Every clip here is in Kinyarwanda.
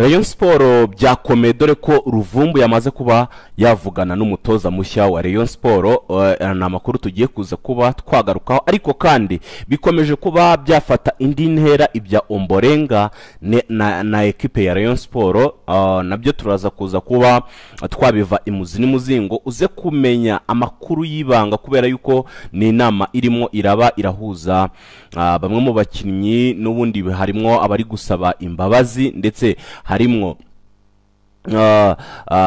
Rayon Sport byakomeye, dore ko Ruvumbu yamaze kuba yavugana n'umutoza mushya wa Rayon Sport. Ni amakuru tugiye kuza kuba twagarukaho, ariko kandi bikomeje kuba byafata indi ntera ibya Omborenga na ekipe ya Rayon Sport. Nabyo turaza kuza kuba twabiva imuzi n'umuzingo, uze kumenya amakuru y'ibanga, kubera yuko ni inama irimo iraba irahuza bamwe mu bakinnyi, n'ubundi harimo abari gusaba imbabazi, ndetse harimwo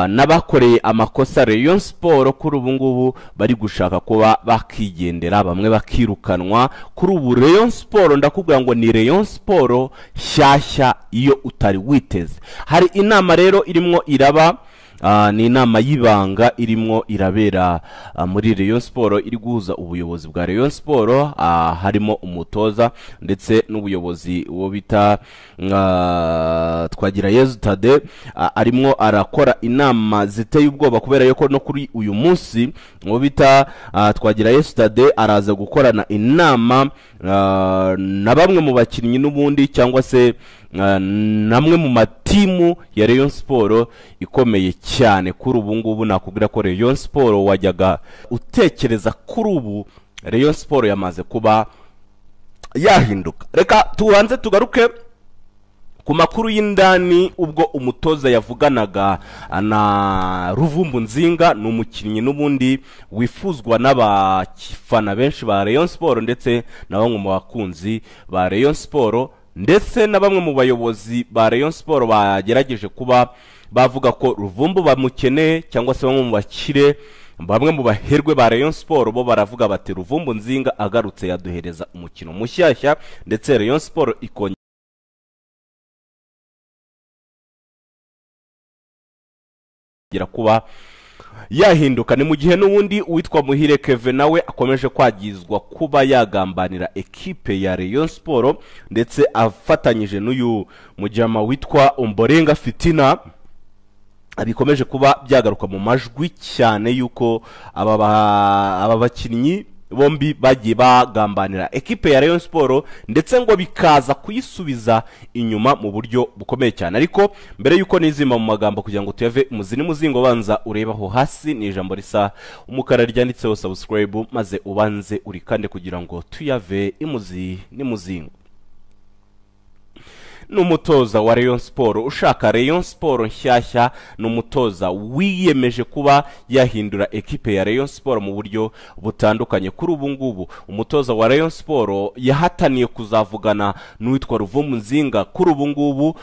n'abakoreye amakosa Rayon Sport kuri ubu ngubu bari gushaka kuba bakigendera, bamwe bakirukanwa. Kuri ubu Rayon Sport ndakubwira ngo ni Rayon Sport shyashya iyo utari witeze. Hari inama rero irimo iraba, ni inama y'ibanga irimo irabera muri Rayon Sport, iri guhuza ubuyobozi bwa Rayon Sport, harimo umutoza ndetse n'ubuyobozi uwo bita Twagirayezu Tade, arimo arakora inama ziteye ubwoba, kubera yuko no kuri uyu munsi uwo bita Twagirayezu Tade araza gukorana inama na bamwe mu bakinnyi n'ubundi, cyangwa se namwe mu matimu ya Rayon Sport ikomeye cyane. Kuri ubu ngubu nakubwira ko Rayon Sport wajyaga utekereza, kuri ubu Rayon Sport yamaze kuba yahinduka. Reka tubanze tugaruke ku makuru y'indani ubwo umutoza yavuganaga na Ruvumbu Nzinga. Ni umukinnyi n'ubundi wifuzwa n'abafana benshi ba Rayon Sport, ndetse na bamwe mu bakunzi ba Rayon Sport, ndetse na bamwe mu bayobozi ba Rayon Sport bagerageje kuba bavuga ko Ruvumbu bamukeneye, cyangwa se bamwe mu bakire, bamwe mu baherwe ba Rayon Sport bo baravuga bati Ruvumbu Nzinga agarutse yaduhereza umukino mushyashya, ndetse Rayon Sport ikongera kuba yahinduka. Ni mu gihe n'ubundi uwitwa Muhire Kevin nawe akomeje kwagizwa kuba yagambanira ekipe ya Rayon Sport, ndetse afatanyije n'uyu mujama witwa Omborenga Fitina. Bikomeje kuba byagaruka mu majwi cyane yuko aba bakinnyi bombi bagiye bagambanira ekipe ya Rayon Sport, ndetse ngo bikaza kuyisubiza inyuma mu buryo bukomeye cyane. Ariko mbere yuko nizima mu magambo kugira ngo tuyave muzi n'umuzingo, banza urebaho hasi ni ijambo risa umukara ryanditseho subscribe, maze ubanze urikande kugira ngo tuyave imuzi n'umuzingo. N'umutoza wa Rayon Sport ushaka Rayon Sport nshyashya, n'umutoza wiyemeje kuba yahindura ekipe ya Rayon Sport mu buryo butandukanye. Kuri ubu ngubu umutoza wa Rayon Sport yahataniye kuzavugana n'uwitwa Ruvumbu Nzinga. Kuri ubu ngubu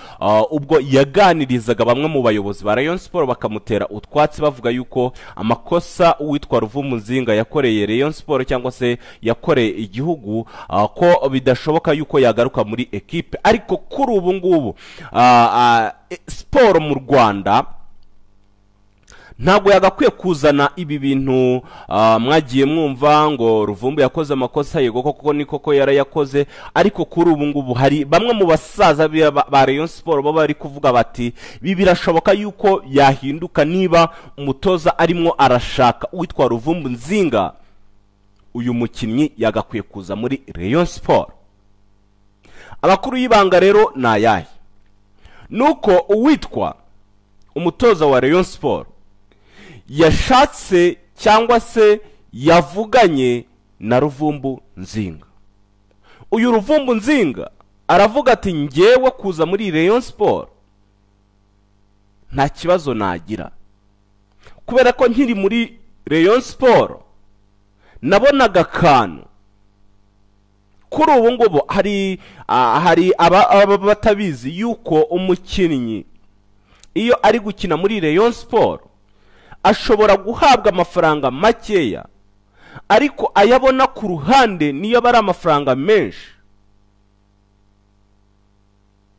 ubwo yaganirizaga bamwe mu bayobozi ba Rayon Sport bakamutera utwatsi, bavuga yuko amakosa uwitwa Ruvumbu Nzinga yakoreye Rayon Sport cyangwa se yakoreye igihugu, ko bidashoboka yuko yagaruka muri ekipe. Ariko kuri ubu ngubu siporo mu Rwanda ntabwo yagakwiye kuzana ibi bintu mwagiye mwumva ngo Ruvumbu yakoze amakosa. Yego koko ni koko yarayakoze, ariko kuri ubu ngubu hari bamwe mu basaza ba Rayon Sport baba bari kuvuga bati ibi birashoboka yuko yahinduka niba umutoza arimo arashaka uwitwa Ruvumbu Nzinga. Uyu mukinnyi yagakwiye kuza muri Rayon Sport. Amakuru y'ibanga rero ni ayahe? Nuko uwitwa umutoza wa Rayon Sport yashatse cyangwa se yavuganye na Ruvumbu Nzinga. Uyu Ruvumbu Nzinga aravuga ati ngewe kuza muri Rayon Sport nta kibazo nagira, kubera ko nkiri muri Rayon Sport nabonaga akantu. Kuri ubu ngubu hari aba batabizi yuko umukinnyi iyo ari gukina muri Rayon Sport ashobora guhabwa amafaranga makeya, ariko ayabona ku ruhande niyo bari amafaranga menshi.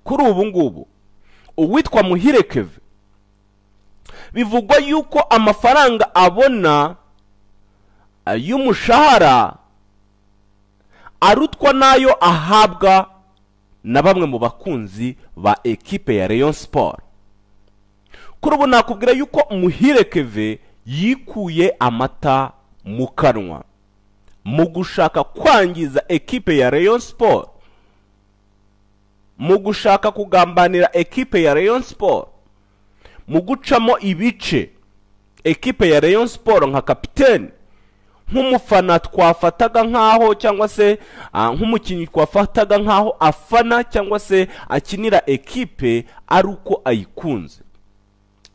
Kuri ubu ngubu uwitwa Muhire Kevin bivugwa yuko amafaranga abona y'umushahara arutwa nayo ahabwa na bamwe mu bakunzi ba ekipe ya Rayon Sport. Kuri ubu nakubwira yuko Muhire Kevin yikuye amata mu kanwa mu gushaka kwangiza ekipe ya Rayon Sport. Mu gushaka kugambanira ekipe ya Rayon Sport, mu gucamo ibice ekipe ya Rayon Sport, nka kapiteni, nk'umufana twafataga nk'aho, cyangwa se nk'umukinnyi twafataga nk'aho afana cyangwa se akinira ekipe ari uko ayikunze.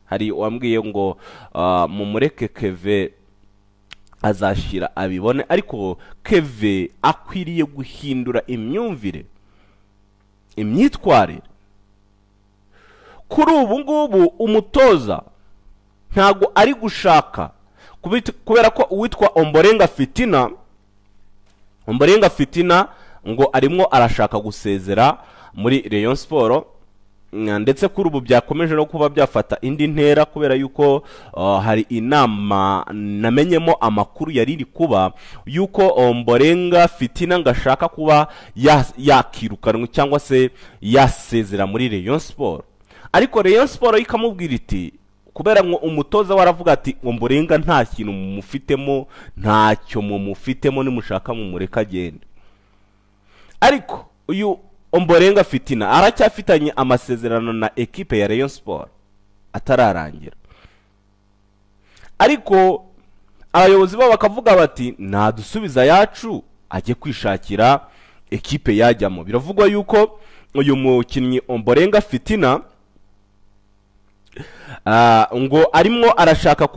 Hari uwambwiye ngo mumureke Keve azashyira abibone, ariko Keve akwiriye guhindura imyumvire, imyitwarire. Kuri ubu ngubu umutoza ntabwo ari gushaka, kubera ko uwitwa Omborenga Fitina, Omborenga Fitina ngo arimo arashaka gusezera muri Rayon Sport, ndetse kuri ubu byakomeje no kuba byafata indi ntera, kubera yuko hari inama namenyemo amakuru yari iri kuba yuko Omborenga Fitina ngo ashaka kuba yakirukanwa cyangwa se yasezera muri Rayon Sport. Ariko Rayon Sport ikamubwira iti, kubera ngo umutoza waravuga ati Omborenga nta kintu mumufitemo, ntacyo mumufitemo, nimushaka mumureka agende. Ariko uyu Omborenga Fitina aracyafitanye amasezerano na ekipe ya Rayon Sport atararangira, ariko abayobozi babo bakavuga bati nadusubiza yacu ajye kwishakira ekipe yajyamo. Biravugwa yuko uyu mukinnyi Omborenga Fitina ngo arimo arashaka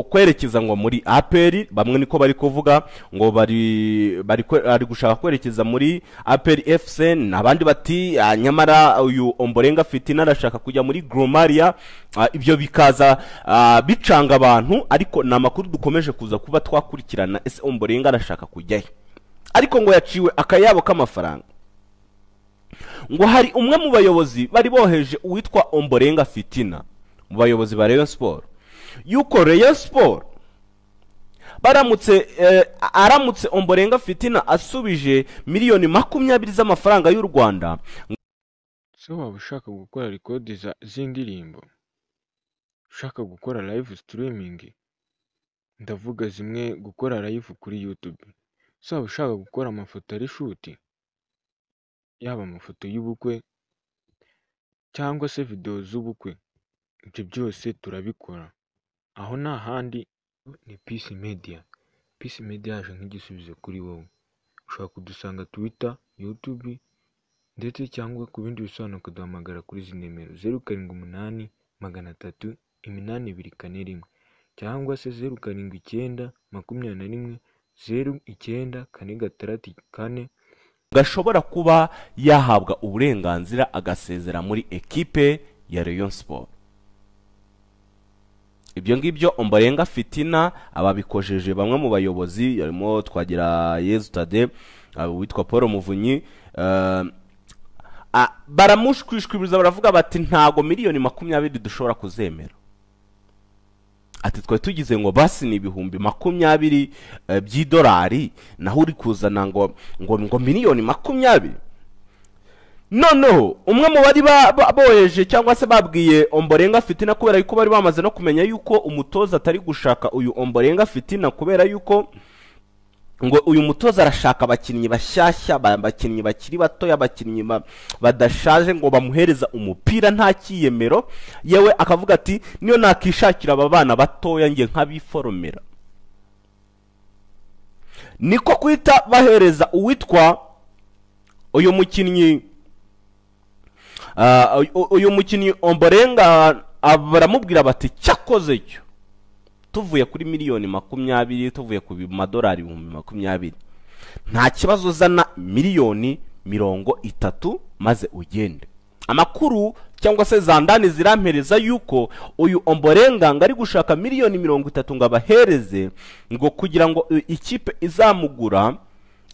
kwerekeza ngo muri APR. Bamwe niko bari kuvuga ngo bari ari gushaka kwerekeza muri APR FC, abandi bati nyamara uyu Omborenga Fitina arashaka kujya muri Gromaria. Ibyo bikaza bicanga abantu, ariko ni amakuru dukomeje kuza kuba twakurikirana. Ese Omborenga arashaka kujyayo? Ariko ngo yaciwe akayabo k'amafaranga. Ngo hari umwe mu bayobozi bari boheje uwitwa Omborenga Fitina mu bayobozi ba Rayon Sport, yuko Rayon Sport baramutse aramutse Omborenga Fitina asubije 20 miliyoni z'amafaranga y'u Rwanda. Se waba ushaka gukora record z'indirimbo, ushaka gukora live streaming, ndavuga zimwe gukora live kuri YouTube? Se waba ushaka gukora amafoto ari shoot, yaba amafoto y'ubukwe cyangwa se video z'ubukwe? Ibyo byose turabikora. Aho nta handi ni Peace Media. Peace Media yaje nk'igisubizo kuri wowe. Ushobora kudusanga Twitter, YouTube ndetse cyangwa ku bindi bisobanuro ukaduhamagara kuri izi nimero: 0788 382 41, cyangwa se 0792109464. Gashobora kuba yahabwa uburenganzira agasezera muri ekipe ya Rayon Sport. Ibyo ngibyo Omborenga Fitina ababikojeje bamwe mu bayobozi, harimo Twagira Yezu Tade, witwa Paul Muvunyi, baramushwishwiriza, baravuga bati ntago 20 miliyoni dushobora kuzemera. Ati twari tugize ngo basi ni 20,000 by'idolari, naho uri kuzana ngo 20 miliyoni. Noneho umwe mu bari boheje cyangwa se babwiye Omborenga Fitina, kubera yuko bari bamaze no kumenya yuko umutoza atari gushaka uyu Omborenga Fitina, kubera yuko ngo uyu mutoza arashaka abakinnyi bashyashya, abakinnyi bakiri batoya, abakinnyi badashaje, ngo bamuhereza umupira nta kiyemero. Yewe akavuga ati niyo nakishakira aba bana batoya nge nkabiforomera. Niko kwita bahereza uwitwa uyu mukinnyi, uyu mukinnyi Omborenga, baramubwira bati cyakoze cyo tuvuye kuri 20 miliyoni, tuvuye ku madolari 20,000, nta kibazo, uzana 30 miliyoni maze ugende. Amakuru cyangwa se zandani zirampereza yuko uyu Omborenga ngo ari gushaka 30 miliyoni ngo abahereze, ngo kugira ngo ikipe izamugura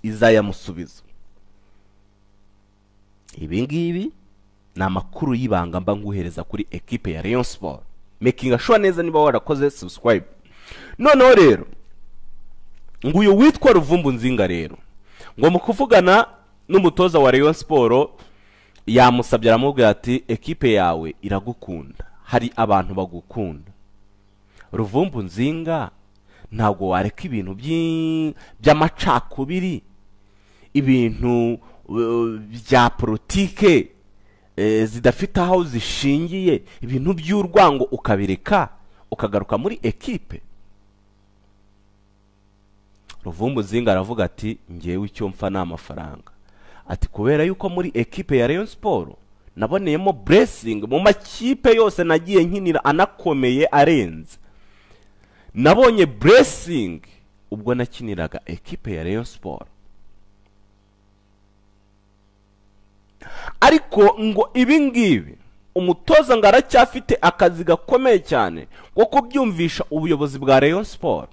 izayamusubiza. Ibi ngibi ni amakuru y'ibanga mba nguhereza kuri ekipe ya Rayon Sport. Making sure neza niba warakoze subscribe. Noneho rero ngo uyu witwa Ruvumbu Nzinga rero ngo mu kuvugana n'umutoza wa Rayon Sport yamusabye, aramubwira ati ekipe yawe iragukunda, hari abantu bagukunda. Ruvumbu Nzinga, ntabwo wareka ibintu by'amacakubiri, ibintu bya politike. zidafite aho zishingiye, ibintu by'urwango ukabireka ukagaruka muri ekipe. Ruvumbu Nzinga aravuga ati ngewe icyo mfa ni amafaranga, ati kubera yuko muri ekipe ya Rayon Sport naboneyemo blessing mu makipe yose nagiye nkinira anakomeye arenze, nabonye blessing ubwo nakiniraga ekipe ya Rayon Sport. Ariko ngo ibi ngibi umutoza ngo aracyafite akazi gakomeye cyane ko kubyumvisha ubuyobozi bwa Rayon Sport,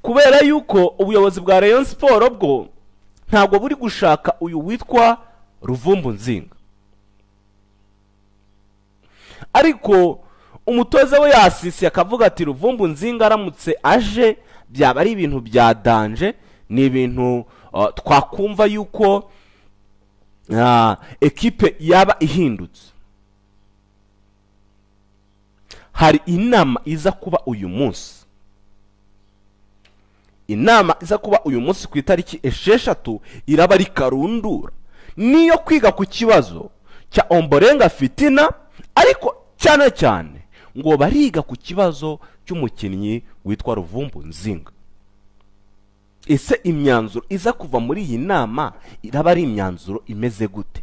kubera yuko ubuyobozi bwa Rayon Sport bwo ntabwo buri gushaka uyu witwa Ruvumbu Nzinga. Ariko umutoza we yasisi akavuga ati Ruvumbu Nzinga aramutse aje byaba ari ibintu bya danger, ni ibintu twakumva yuko ekipe yaba ihindutse. Hari inama iza kuba uyu munsi, inama iza kuba uyu munsi ku itariki 6 iraba ari karundura, niyo kwiga ku kibazo cya Omborenga Fitina, ariko cyane cyane ngo bariga ku kibazo cy'umukinnyi witwa Ruvumbu Nzinga. Ese imyanzuro iza kuva muri iyi nama iraba ari imyanzuro imeze gute?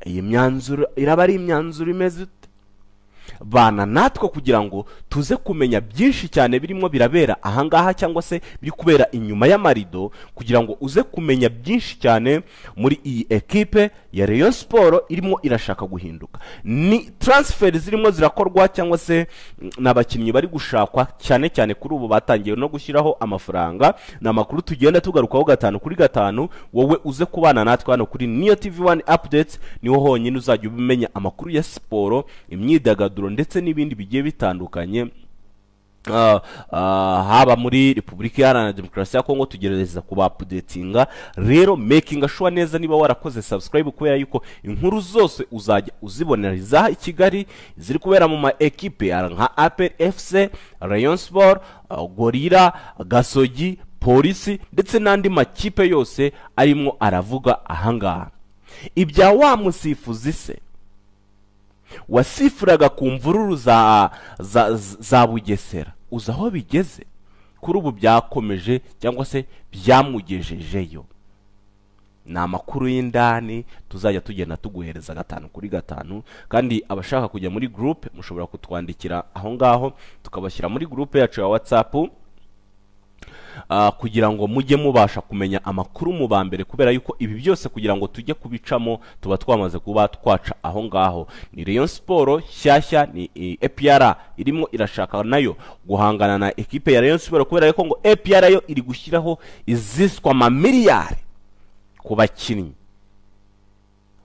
Iyi myanzuro iraba ari imyanzuro imeze gute? Bana natwe kugira ngo tuze kumenya byinshi cyane birimo birabera ahangaha cyangwa se biri kubera inyuma y'amarido, kugira ngo uze kumenya byinshi cyane muri iyi ekipe ya Rayon Sport irimo irashaka guhinduka. Ni transfer zirimo zirakorwa cyangwa se n'abakinnyi bari gushakwa cyane cyane kuri ubu batangiye no gushyiraho amafaranga. Ni amakuru tugenda tugarukaho 5 kuri 5, wowe uze kubana natwe hano kuri Niyo TV 1 Updates, niho honyine uzajya ubimenya amakuru ya siporo, imyidagaduro ndetse n'ibindi bigiye bitandukanye, haba muri Repubulika Iharanira Demokarasi ya Kongo tugerageza kuba updatinga. Rero making sure neza niba warakoze subscribe, kubera yuko inkuru zose uzajya uzibonera i Kigali ziri kubera mu ma ekipe nka APR FC, Rayon Sport, Gorilla, Gasogi, Polisi ndetse n'andi makipe yose arimo aravuga ahangaha. Ibya wa musifuzi se wasifuraga ku mvururu za Bugesera, uza aho bigeze kuri ubu byakomeje cyangwa se byamugejejeyo. Ni amakuru y'indani tuzajya tugenda tuguhereza 5 kuri 5, kandi abashaka kujya muri groupe mushobora kutwandikira aho ngaho tukabashyira muri groupe yacu ya WhatsApp, kugira ngo mujye mubasha kumenya amakuru mu bambere, kubera yuko ibi byose kugira ngo tujye kubicamo tuba twamaze kuba twaca aho ngaho. Ni Rayon Sport shyashya, ni APR irimo irashaka nayo guhangana na ekipe ya Rayon Sport, kubera yuko ngo APR yo iri gushyiraho iziswa amamiliyari ku bakinnyi.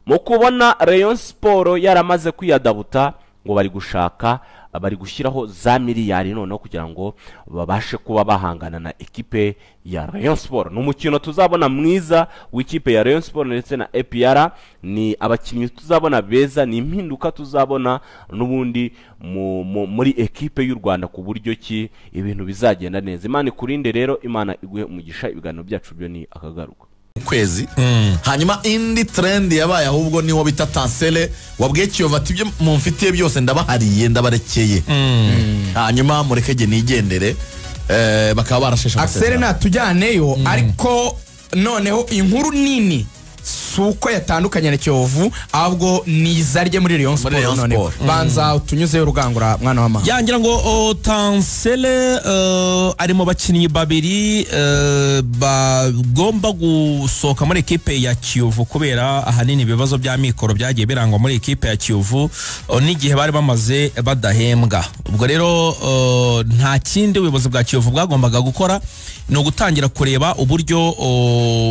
Mu kubona Rayon Sport yaramaze kwiyadabuta ngo bari gushaka, bari gushyiraho za miliyari noneho kugira ngo babashe kuba bahangana na ekipe ya Rayon Sport. Ni umukino tuzabona mwiza w'ikipe ya Rayon Sport ndetse na APR, ni abakinnyi tuzabona beza, ni impinduka tuzabona n'ubundi muri ekipe y'u Rwanda ku buryo ki ibintu bizagenda neza. Imana ikurinde rero, Imana iguhe umugisha. Ibiganiro byacu byo ni akagaruka kwezi. Hanyuma indi trend yabaye ahubwo niwo bita Tansele wabwiye Kiyovu ati ibyo mumfitiye byose ndabahariye ndabarekeye, hanyuma murekege nigendere. Bakaba barashesha Axel natujyaneyo. Ariko noneho inkuru nini suko yatandukanye na Kiyovu, ahubwo nizarye muri Rayon Sport. Noneho banza utunyuzeyo rugangura mwana wa mama. Yangira ngo Tansele ari mu bakinnyi babiri bagomba gusohoka muri ekipe ya Kiyovu, kubera ahanini ibibazo bya mikoro byagiye birangwa muri ekipe ya Kiyovu n'igihe bari bamaze badahembwa. Ubwo rero nta kindi ubuyobozi bwa Kiyovu bwagombaga gukora, ni ugutangira kureba uburyo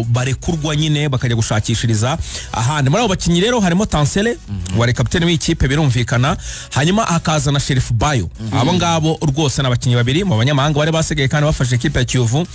barekurwa nyine bakajya gushakishiriza gushakishiriza ahandi. Muri abo bakinnyi rero harimo Tansele wari kapiteni w'ikipe birumvikana, hanyuma hakaza na Sheriff Bayo. Abo ngabo rwose ni abakinnyi babiri mu banyamahanga bari basigaye kandi bafashe ikipe ya Kiyovu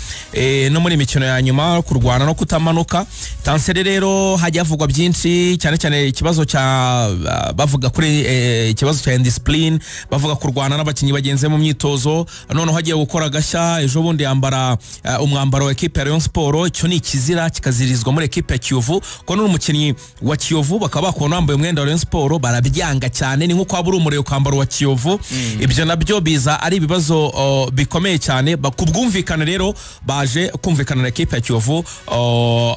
no muri imikino ya nyuma kurwana no kutamanuka. Tansele rero hajya havugwa byinshi, cyane cyane ikibazo cya bavuga kuri ikibazo cya indiscipline, bavuga kurwana n'abakinnyi bagenze mu myitozo. Noneho hagiye gukora agashya, ejo bundi yambara umwambaro wa ekipe ya Rayon Sport. Icyo ni ikizira kikazirizwa muri ekipe ya Kiyovu, ko n'umukinnyi wa Kiyovu bakaba bakubona wambaye umwenda wa Rayon Sport barabyanga cyane, ni nkuko waba uri umurego ukambara wa Kiyovu. Ibyo nabyo biza ari ibibazo bikomeye cyane. Ku bwumvikane rero baje kumvikana na ekipe ya Kiyovu,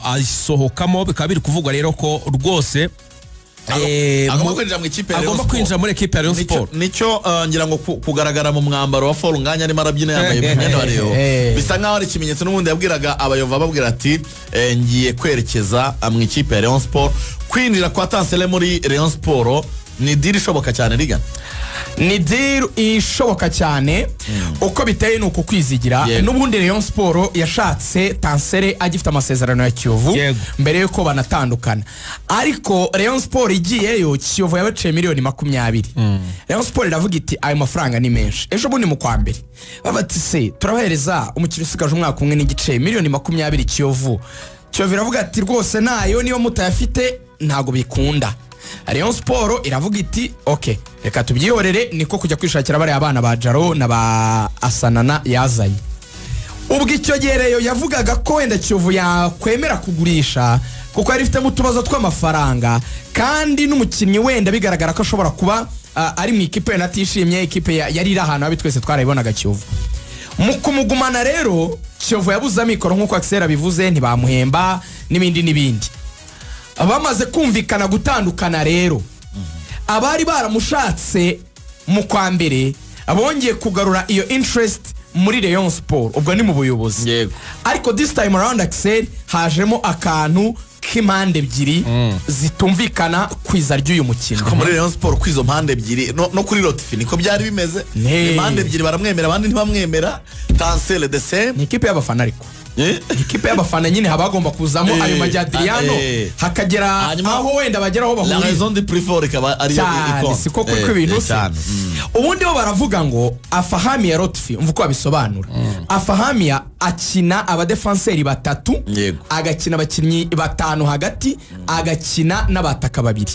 asohokamo. Bikaba biri kuvugwa rero ko rwose agomba kwinjira mu ikipe ya Rayon agomba Sport. kwinjira muri ekipe ya Rayon Sport. Nicyo ngira ngo kugaragara mu mwambaro wa Fall Nganya arimo arabyina yambaye umwenda wa Rayon bisa nkaho ari ikimenyetso n'ubundi yabwiraga abayova babwira ati ngiye kwerekeza mu ikipe ya Rayon Sport. Kwinjira kwa Tansele muri Rayon Sport ni deal ishoboka cyane Regan. Ni deal ishoboka cyane, uko biteye ni uku kwizigira. N'ubundi Rayon Sport yashatse Tansele agifite amasezerano ya Kiyovu mbere yuko banatandukana, ariko Rayon Sport igiyeyo Kiyovu yabaciye miliyoni 20. Rayon Sport iravuga iti ayo mafaranga ni menshi. Ejo bundi mu kwa mbere bati se turabahereza umukino usigaje umwaka umwe n'igice miliyoni 20 Kiyovu. Kiyovu iravuga ati rwose nayo niyo mutayafite ntago bikunda. Rayon Sport iravuga iti okay reka tubyihorere, niko kujya kwishakira bari abana ba Jaro na ba Asanana yazanye. Ubwo icyo gereyo yavugaga ko wenda Kiyovu yakwemera kugurisha kuko yari ifite mutubazo tw'amafaranga, kandi n'umukinnyi wenda bigaragara ko ashobora kuba ari mu ikipe natishimye, ikipe yari iri ahantu abi twese twarayibonaga Kiyovu. Mu kumugumana rero Kiyovu yabuze amikoro nk'uko Axel abivuze, ntibamuhemba n'ibindi n'ibindi. Abamaze kumvikana gutandukana rero abari baramushatse mu kwa mbere abongeye kugarura iyo interest muri Rayon Sport, ubwo ni mu buyobozi. Ariko this time around Axel hajemo akantu k'impande ebyiri zitumvikana kwiza ry'uyu mukino. Muri Rayon Sport kwizo mpande ebyiri no kuri Lotfi niko byari bimeze, impande ebyiri baramwemera abandi ntibamwemera. Tansele the same ni ikipe y'abafana, ariko ikipe y'abafana nyine habagomba kuzamo ayo majyadriano hakagera aho wenda bageraho bahuriye. La raison de plus fort ikaba ari icon siko kuko ibintu se ubundi bo baravuga ngo Afahamia Lotfi, umva uko abisobanura. Afahamia akina abadefenseri batatu, agakina abakinnyi batanu hagati, agakina n'abataka babiri.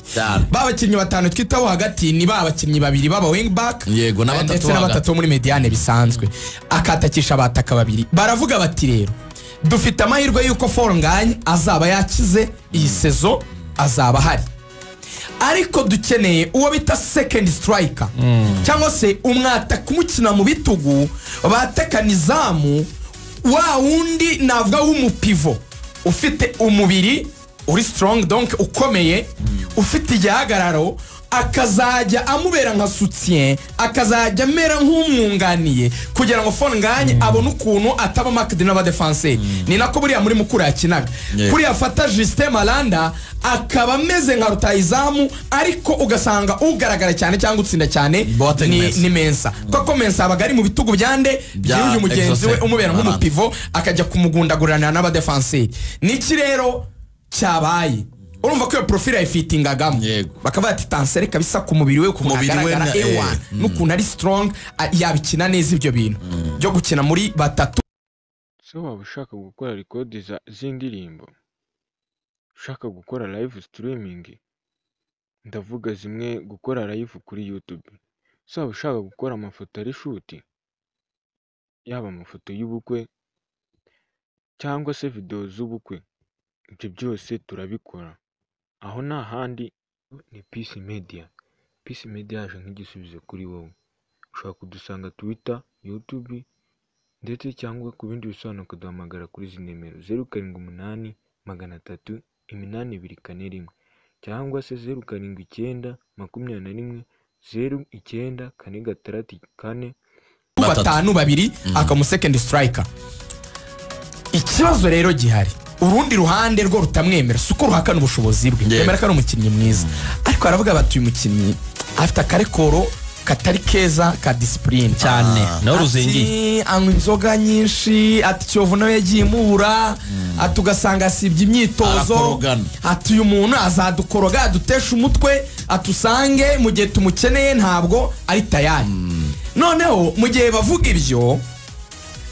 Ba bakinnyi batanu twitaho hagati ni ba bakinnyi babiri baba wing back ndetse n'abatatu muri mediane bisanzwe, akatakisha abataka babiri. Baravuga bati rero dufite amahirwe yuko Fall Nganya azaba yakize iyi sezo, azaba ahari, ariko dukeneye uwo bita second striker cyangwa se umwataka umukina mu bitugu batekana izamu, wa wundi navuga w'umupivo ufite umubiri uri strong, donc ukomeye, ufite igihagararo, akazajya amubera nka soutien, akazajya amera nk'umwunganiye kugira ngo Fall Nganya abone ukuntu ataba marked n'abadefenseur. Ni nako buriya muri Mukura yakinaga, kuri afata Justin Malanda akaba ameze nka rutayizamu, ariko ugasanga ugaragara cyane cyangwa utsinda cyane ni Mensa, kuko Mensa abaga ari mu bitugu byande by'uyu mugenzi we umubera nk'umupivo akajya kumugundagurana n'abadefenseur. Niki rero cyabaye, urumva ko iyo profile yayifitingagamo, bakaba bati Tansele kabisa ku mubiri we, ku mubiri we ewa n'ukuntu ari strong, yabikina neza ibyo bintu byo gukina muri batatu. Se waba ushaka gukora record z'indirimbo, ushaka gukora live streaming, ndavuga zimwe gukora live kuri YouTube, se waba ushaka gukora amafoto ari shoot, yaba amafoto y'ubukwe cyangwa se video z'ubukwe, ibyo byose turabikora. Aho nta handi ni Peace Media. Peace Media yaje nk'igisubizo kuri wowe. Ushobora kudusanga Twitter, YouTube ndetse cyangwa ku bindi bisobanuro ukaduhamagara kuri izi nimero 0 7 8 3 8 2 4 1 cyangwa se 0 7 9 21 0 9 4 6 4 5 2 akamu second striker. Ikibazo rero gihari, urundi ruhande rwo rutamwemera, suko ruhakana ubushobozi bwe, yemera ko ari umukinnyi mwiza, ariko aravuga bati uyu mukinnyi afite akarekoro katari keza ka discipline cyane nawe ruzingiye anywa inzoga nyinshi, ati Kiyovu nawe yagiye imubura, ati ugasanga asibye imyitozo, ati uyu muntu azadukoroga adutesha umutwe, atusange mu gihe tumukeneye ntabwo ari tayari. Noneho mu gihe bavuga ibyo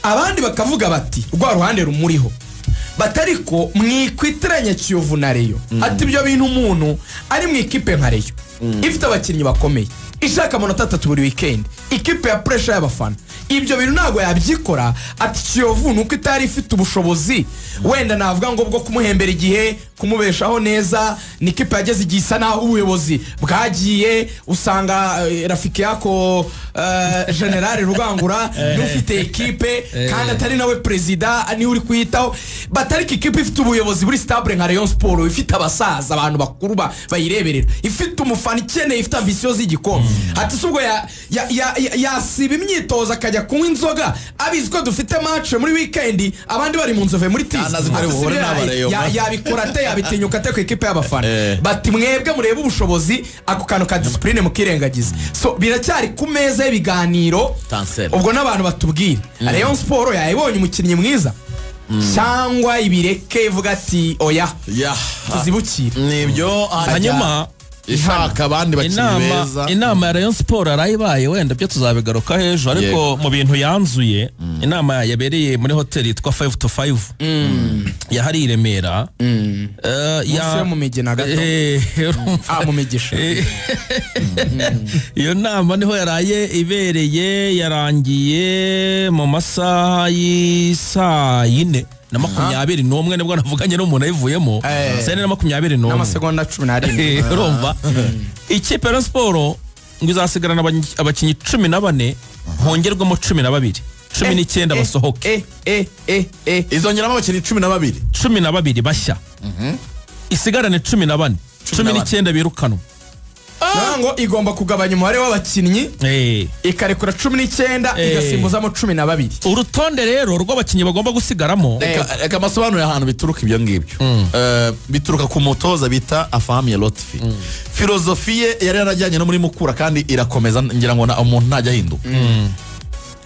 abandi bakavuga bati rwa ruhande rumuriho batariko mwikwitiranya Kiyovu na Rayon, ati ibyo bintu umuntu ari mu ikipe nka Rayon ifite abakinnyi bakomeye ishaka amanota 3 buri weekend, ikipe ya pressure y'abafana, ibyo bintu ntabwo yabyikora. Ati Kiyovu nuko itari ifite ubushobozi wenda navuga ngo bwo kumuhembera igihe, kumubeshaho neza, ni ikipe yageze igihe isa naho ubuyobozi bwagiye, usanga Rafiki yako General Rugangura n'ufite ekipe kandi atari nawe perezida niwe uri kuyitaho, batariko ikipe ifite ubuyobozi buri stable nka Rayon Sport, ifite abasaza abantu bakuru bayireberera, ifite umufana ikeneye, ifite ambition z'igikombe. Ati subwo yasiba imyitozo akajya kunywa inzoga abizi ko dufite match muri weekend abandi bari mu nzove muri tizi, yabikora ate, yabitinyuka ate ku ikipe y'abafana? Bati mwebwe murebe ubushobozi, ako kantu ka discipline mukirengagiza. So biracyari ku meza y'ibiganiro, ubwo n'abantu batubwira Rayon Sport yayibonye umukinnyi mwiza cyangwa ibireke ivuga ati oya tuzibukire. Nibyo. Hanyuma ishaka abandi bakinnyi beza. Inama ya Rayon Sport arayibaye, wenda byo tuzabigaruka hejuru, ariko mu bintu yanzuye inama yabereye muri hotel yitwa 5 to 5 yahari i Remera, ya mu migina gato mu migisha. Iyo nama niho yaraye ibereye, yarangiye mu masaha y'isaa 4:21 nibwo navuganye n'umuntu ayivuyemo 4:21 n'amasegonda 17. Urumva ikipe ya Rayon Sport ngo izasigarana abakinnyi 14 hongerwamo 12, 19 basohoke. Izongeramo abakinnyi 12, 12 bashya, isigarane 14, 19 birukanwa. Ngo igomba kugabanya umubare w'abakinnyi ikarekura 19 igasimbuzamo 12. Urutonde rero rw'abakinnyi bagomba gusigaramo, reka amasobanuro ahantu bituruka ibyo ngibyo, bituruka ku mutoza bita Afahamiye Lotfi. Filozofi ye yari yarajyanye no muri Mukura kandi irakomeza, ngira ngo umuntu ntajya ahinduka.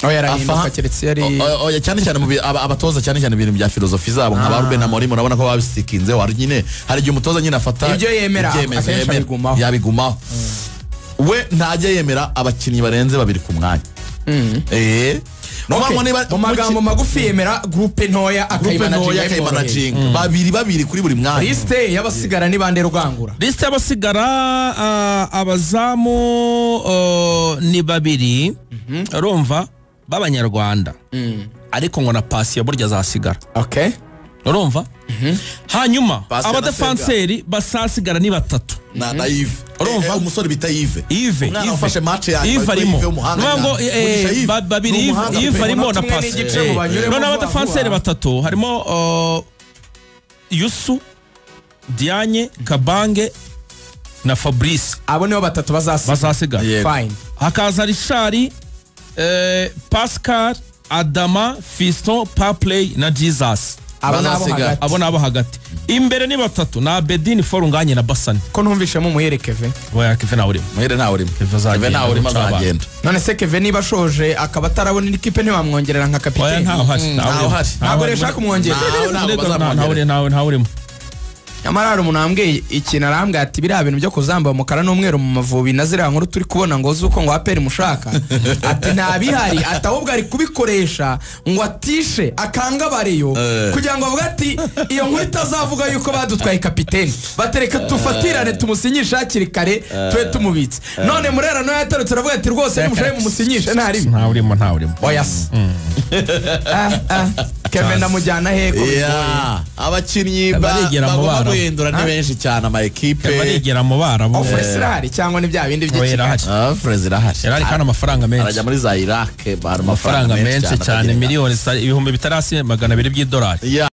Oya cyane cyane mu abatoza cyane cyane ibintu bya filozofi zabo nka ba Ruben Amorim urabona ko babisikinze, wari nyine hari igihe umutoza nyine afata ibyo yemera yabigumaho. We ntajya yemera abakinnyi barenze 2 ku mwanya. Mu magambo magufi yemera groupe ntoya akayimanaginga 2 kuri buri mwanya. Liste y'abasigara ni bande Rugangura? Liste y'abasigara abazamu ni 2 urumva b'abanyarwanda, ariko ngo na Pasiya burya azasigara. Okay, urumva. Hanyuma abadefanseri basasigara ni 3 na Yves. Urumva umusore bita Yves, umwana ufashe match ya Yves arimo, ngo babiri Yves arimo na Pasiya. None abadefanseri 3 harimo Yusu, Diagne, Kabange na Fabrice. Abo nibo 3 bazasigara. Fine. Hakaza Richard, Pascal, Adama, Fiston, Papley na Jesus. Abo nabo hagati. Imbere ni 3 na Abedin Forunganye na Basani. Ko ntumvishemo Muhere Keve. Oya Keve nawe urimo. Muhere nawe urimo. Keve nawe urimo azagenda. None se Keve niba ashoje akaba atarabona ikipe ntiwamwongerera nka kapiteni? Oya ntaho hari. Ntabwo reshaka kumwongera. Ntawe urimo. Nyamara hari umuntu wambwiye ikintu, arambwira ati biriya bintu byo kuzamba umukara n'umweru mu Mavubi na ziriya nkuru turi kubona ngo zuko ngo APR mushaka, ati ntabihari, ati ahubwo ari kubikoresha ngo atishe akangabareyo kugira ngo avuge ati iyo nkuru itazavuga yuko badutwaye kapiteni, batereka tufatirane tumusinyishe hakiri kare tube tumubitse. None Murera nawe yatarutse aravuga ati rwose nimushaye mumusinyishe ntaribi. Ntawe urimo. Oya se. Kevin ndamujyana he ko abakinnyi bagomba guhindura ni benshi cyane ama ekipe barigera mu Barabu. Ofres irahari cyangwa ni bya bindi by'Ikigali? Ofres irahari. Irahari kandi amafaranga menshi. Arajya muri za Iraq, amafaranga menshi cyane, miliyoni 200,000 by'idolari.